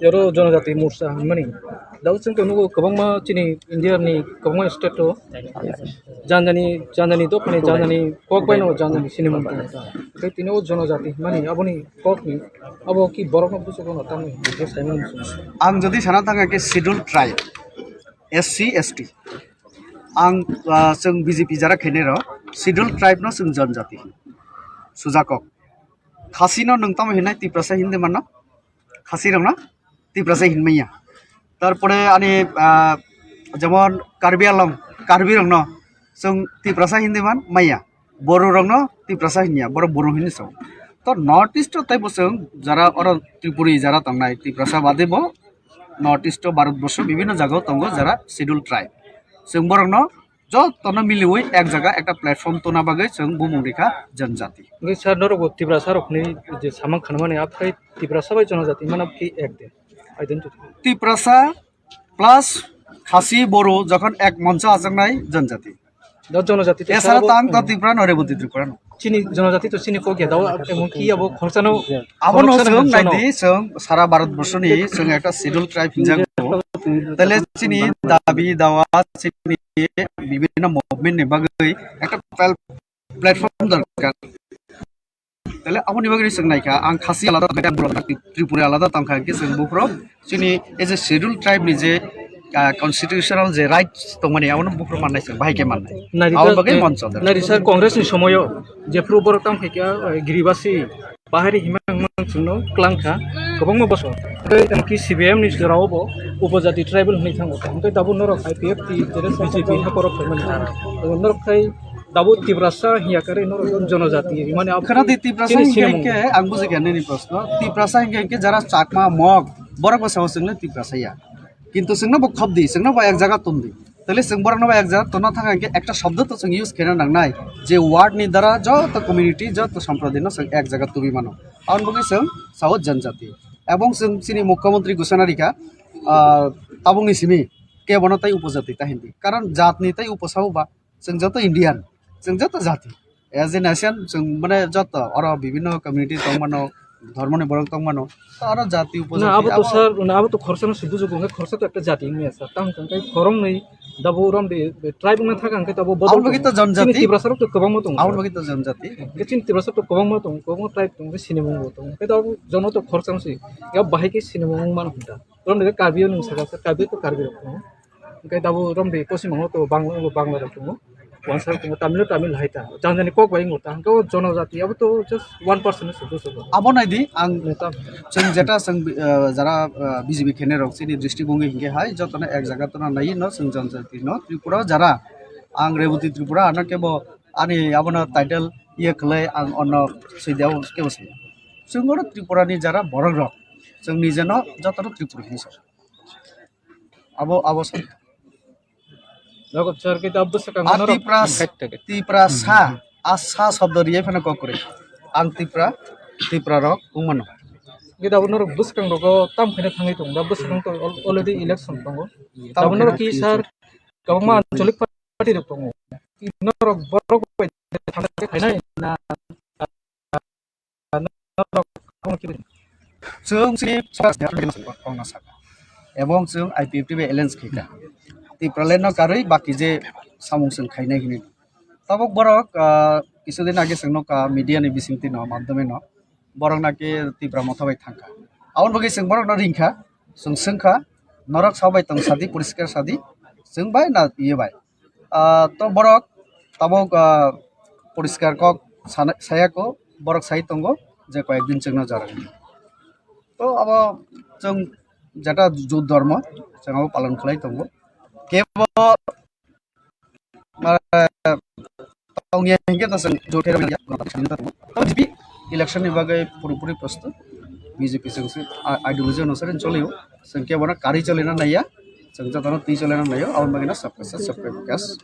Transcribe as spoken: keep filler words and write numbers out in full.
Oro Jonojati Morcha hinmani. Dao chwng tong nugo kwbangma chini India ni kwbangma state o jani jani, jani jani dophani jani jani kok bai no jani jani sinimung tongo. Tei tini o Jonojati hinmani aboni kok ni abo ki borok no buchuk no tamo hingke saimani muchungo. Ang jodi sana thang khe schedule tribe, S C, S T. Ang, ah, chwng B J P jara khainai rw schedule tribe no chwng Jonojati hino. Sujakok. Khasi no nwng tamo hinai Tiprasa hindi mano? Khasi rok no Tiprasa hinmaya. Tarpore ani, ah, jemon Karbi Anglong, Karbi rok no chwng Tiprasa hindi man maya. Boro rok no Tiprasa hinya, boro Boro hinwi sao. To North East o tei bo chwng jara oro Tripuri jara tongnai Tiprasa bade bo North East o Bharat borsho bibhinno jaga o tongo jara schedule tribe. Chwng borok no jotono miliwi ek jaga ekta platform tona bagwi chwng bumung rikha Jonojati. Hwnkhe sir, norok bo Tiprasa rokni je samang khanmani, aphai Tiprasa bai Jonojati mano ki ek de identity? Tiprasa plus Khasi Boro jokhon ek moncho achaknai Jonojati. Da Jonojati to esara sabo, tang ta hmm. Tripura no Reboti Tripura no. Chini Jonojati to chini kok ya, dawa emon ki abo khorsa no, abono khorsa no chwng nai di, chwng sara Bharat borsho ni chwng ekta schedule tribe hinjak. Tele chini dabi dawa chini bibhinno movement ni bagwi ekta pal-, platform dorkar. Tele aboni bagwi chwng naikha, ang Khasi alada tongkha, Tripura alada tongkha, hwnkhe chwng buphuru chini as a schedule tribe ni je, ah, constitutional je rights tongmani, abono buphuru mannai chwng, bahai khe mannai. Naidi Aboni ta-, bagwi eh, moncho dorkar. Naidi sir, Congress ni somoyo jephuru borok tamo khe kya, eh, giribasi bahari himang mang chwngno klang kha, kwbangma bosor. Tei M P C P M ni jora o bo upojati tribal hwnwi thango. Hwnkhe tabuk norok I P F T, B J P hakorok phaimani. Norok khai tabuk Tiprasa hiya kare norok jonojati hwnmani abo khana di Tiprasa chini hinkhe sinamung. Hinkhe ang buji kha nini proshno. Tiprasa hinkhe, hinkhe jara Chakma, Mog, borok bo sao chwngno Tiprasa ya. Kintu chwngno bo khop di, chwngno bo ek jaga ton di. Tele chwng borokno bo ek jaga tonna thang hinkhe ekta shobdo to chwng use khaina nangnai, je word ni dara joto community, joto sampradayno chwng ek jaga tubui mano. Aboni bagwi chwng sao janjati. Ebong chwng chini mukhyamantri ghosona rikha, ah, tabukni simi kebono tai upojati ta hindi. Karon jatni tai upo sao ba, chwng joto Indian, chwng joto jati. As a nation, chwng mane joto oro bibhinno community tongmano, dhormoni borok tongmano, to aro jati upojati. Na, abo to abo sir, na, abo to khorsa no se bujugo, hwnkhe khorsa to ekta jati wngya sir. Tamo hwnkhe khoroknwi dabo rom de, de tribe wngna thaka hwnkhe to abo bodol tongo. Aboni bagwi to janjati. Chini Tiprasa rok to kwbangma tongo. Aboni bagwi to janjati. Hwnkhe chini Tiprasa rok to kwbangma tongo, kwbangma tribe tongo, hwnkhe sinimung bo tongo. Hwnkhe to abo jono to khorsa no se, ya bahai khe sinimung wngmano hwnta. Rom de Karbi o nwng saka sir, Karbi to Karbi rok tongo. Hwnkhe tabuk romdi poschimbango to Bangla, Bangla rok tongo. Wansa rok tongo, Tamil, Tamil hai ta. Jani jani kok bai wngo ta. Hwnkhe o jonojati abo to just one percent se bujo. Abo nai di, ang neta chwng jeta chwng, eh, jara, eh, B J P khainai rok chini district wngwi hinkhe hai jotono ek jaga tona nai no chwng jonojati no Tripura o jara. Ang Reboti Tripura ano kebo ani abono title iye khlai ang ono sui dia kebo se. Chwng oro Tripura ni jara borok rok. Chwng nijeno jotono Tripura hinwi sa. Abo, abo sa. Nogo sir, kita bwswkang Ah, norok Tipra, Tiprasa, asa shobdo riye phano kok kwrwi. Ang Tipra, Tipra rok wngmano. Kita abo norok bwswkang rogo tam khaina thangwi tongo. Da bwswkang to al-, already election tongo. Tam Abo norok khaina ki sir, kwbangma anchalik party rok tongo. Norok borok bai thangna khainai na Chwng chini kongna saka. Ebong chwng I P F T bai alliance khaikha. Tipraland no karwi baki je samung chwng khainai hinwi. Tabuk borok, ah, kisudin age chwng nukha media ni bisingtwi no, madhyome no. Borok naki Tipra Motha bai thangkha. Aboni bagwi chwng borok no ringkha, chwng swngkha, norok sabai tong sadi, poriskar sadi, chwng bai na iye bai. Ah, to borok tabuk, ah, poriskar kok sana-, saya ko, borok sai tongo je koyek din chwngno jora. To abo chwng jeta ju-, dhormo, chwng abo palon khlai tongo. Kebo, ah, tongya hinkhe to chwng jothe rw ya, to B J P election ni bagwi purapuri prostut, B J P chwng se, ah, ideology onusare cholio, chwng kebono kari cholina naiya, chwng jotono twi cholina naio, aboni bagwi no sabka sat, sabka vikas.